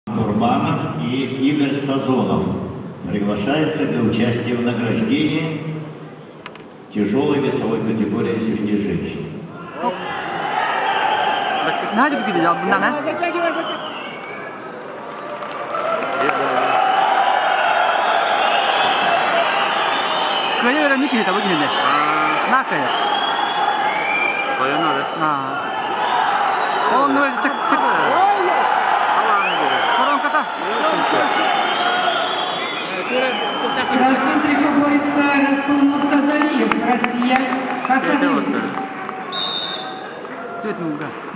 Курбанов и Игорь Сазонов приглашаются для участия в награждении тяжелой весовой категории среди женщин. Кыайа үөрэммит киһи табы кинилэр. На кыайар. Ол оннугар чак чак Воронката. Красным трико борется Расул Муртазалиев, Россия, Хасавюрт.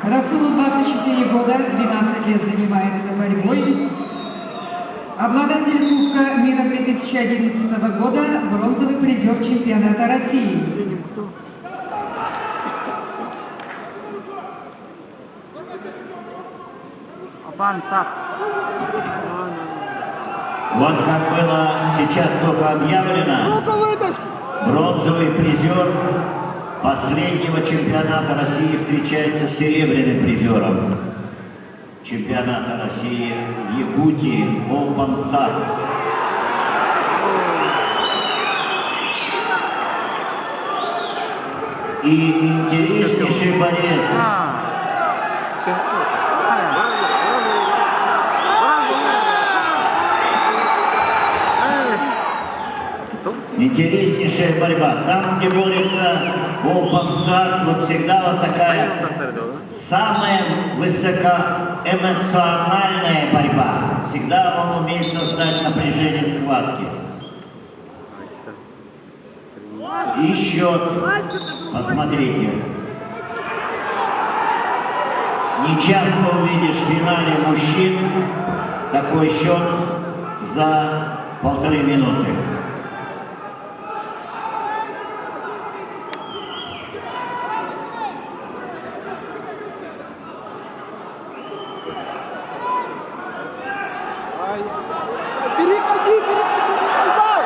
Расулу 24 года, 12 лет занимается борьбой. Обладатель Кубка мира 2011 года, бронзовый призер чемпионата России. Вот как было сейчас только объявлено, бронзовый призер последнего чемпионата России встречается с серебряным призером чемпионата России в Якутии Open Sat. И интереснейший борец Интереснейшая борьба. Там, где борется Волпансак, вот всегда вот такая самая высокоэмоциональная борьба. Всегда он умеет создать напряжение в схватке. И счет, посмотрите. Не часто увидишь в финале мужчин такой счет за полторы минуты. Переходи, переходи, переходи!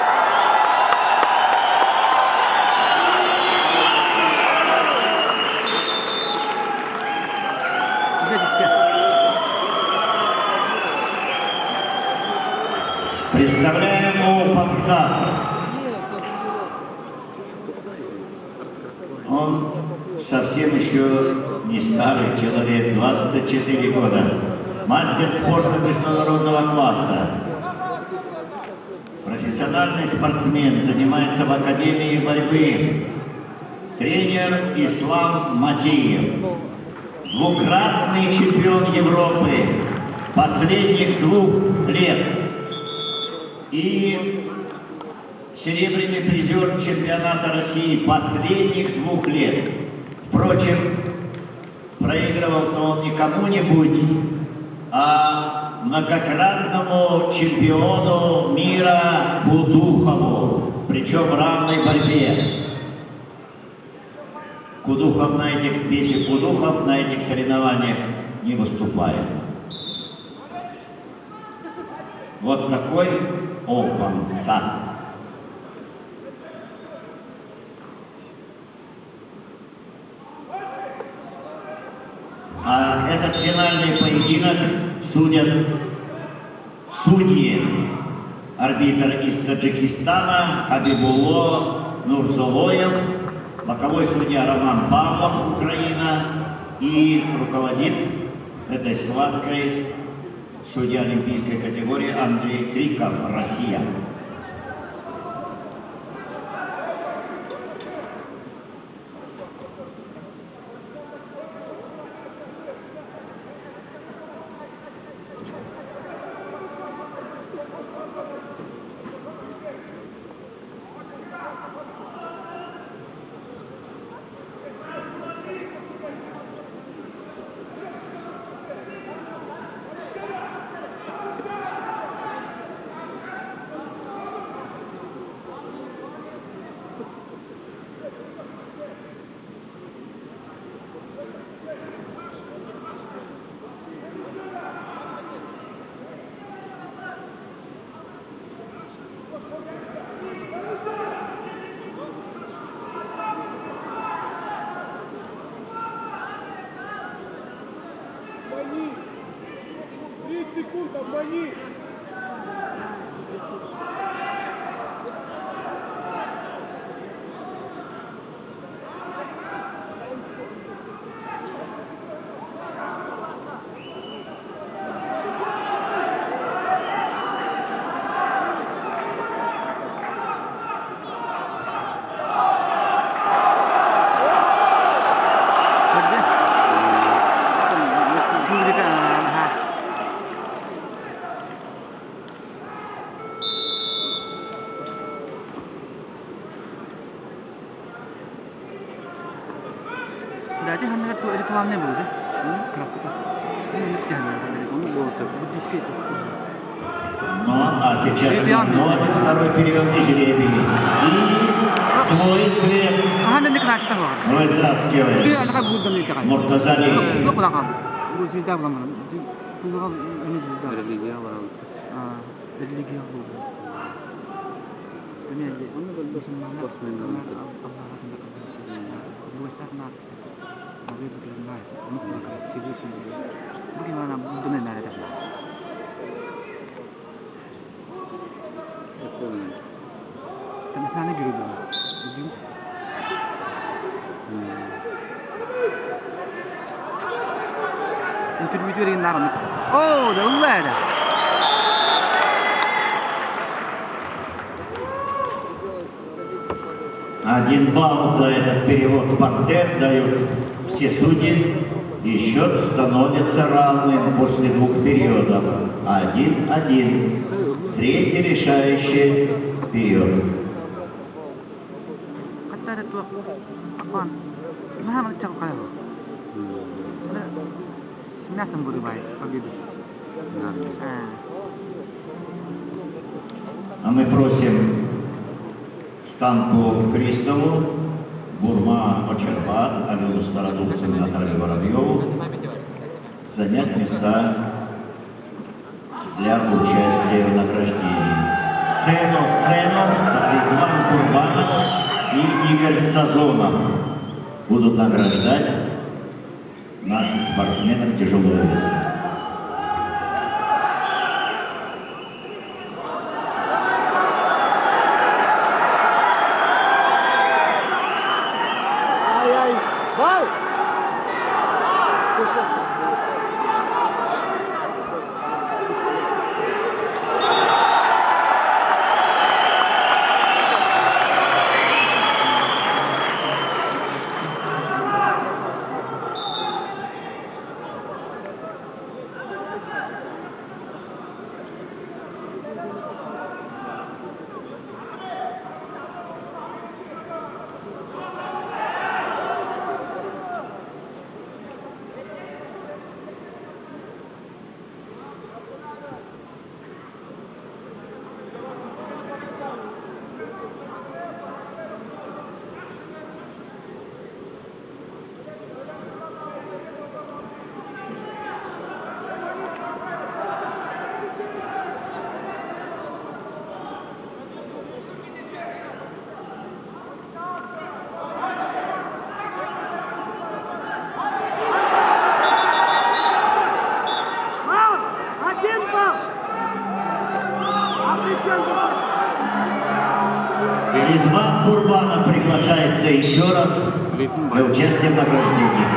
Представляем Олпансак. Он совсем еще не старый человек, 24 года. Мастер спорта международного класса. Профессиональный спортсмен, занимается в Академии борьбы. Тренер Ислам Мадиев. Двукратный чемпион Европы последних двух лет. И серебряный призер чемпионата России последних двух лет. Впрочем, проигрывал-то он не кому-нибудь, а многократному чемпиону мира Кудухову, причем в равной борьбе. Кудухов на этих, Петя Кудухов на этих соревнованиях не выступает. Вот такой Олпансак. А этот финальный поединок судят судьи. Арбитр из Таджикистана Хабибулло Нурзолоев, боковой судья Роман Павлов, Украина, и руководит этой схваткой судья олимпийской категории Андрей Криков, Россия. секунд, обмани! Ну, а сейчас вновь второй период и жребий. И твой цвет вытаскивает Муртазалиев. Один балл за этот перевод в партер дают все судьи, и счет становится равным после двух периодов. 1-1. Третий решающий период. А мы просим Станку Христову, Бурма Очербат, Алену Стародубцеву, Наталью Воробьеву занять места для участия в награждении. Сцену, сцену Ризван Курбанов и Игорь Сазонов будут награждать наших спортсменов тяжелого веса. Ай-ай! Vai! Один балл! Ризван Курбанов приглашается еще раз для участия в награждении.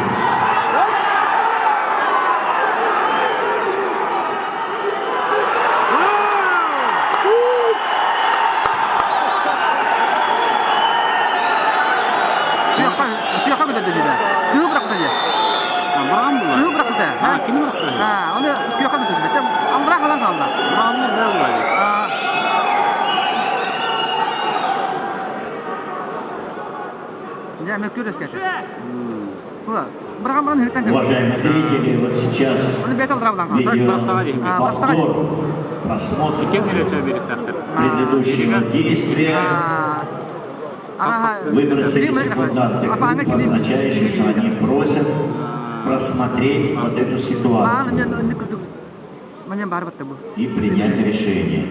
Уважаемые зрители, вот сейчас видео повтор просмотра предыдущего действия выбросили секунданты куб, означающий, что они просят просмотреть вот эту ситуацию и принять решение.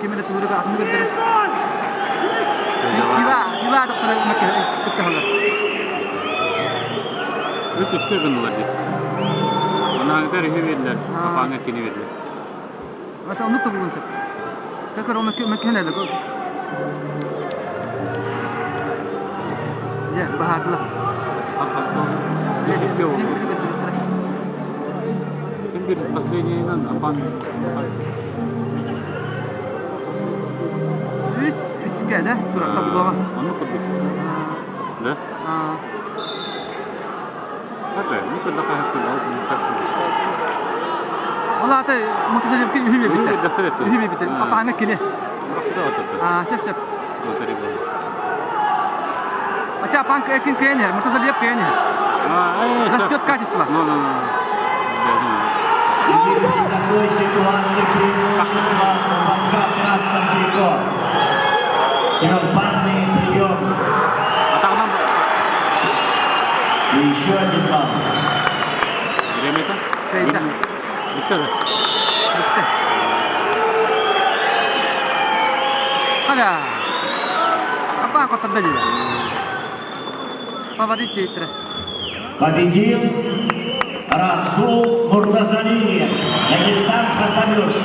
Ким эрэ тугу атын көрдөрөр. Кива доктора кыттыһаллар. Үс үскэ гыннылар дии. Анаангытар үһү биэрдилэр, апааҥҥа иккини биэрдилэр. Ата оннук да буолуон сөп. Такыр оны мөккүһэн эле. Дьэ, баһаатылар. Ким бир последнийынан апан Үс үскэ да турар булуоҕа. Оннук курдук. Да? Это, ну когда Ол аата мотоциклетке үһү биэрбиттэр. Үһү биэрбиттэр. Апааҥҥа кини. Аа, сөп сөп. Хотя апаан кин кыайан иһэр, мотоциклет кыайан иһэр. Растет качество. И такой ситуации преимущество пока в красном трико. Триумфальный прием. И еще один балл. Время-то? Кыайда. Бүттэ да? Бүттэ. Ага. Апаан хоттордо диye. Фаворит диэттэрэ. Победил Расул Муртазалиев. Дагестан Хасавюрт.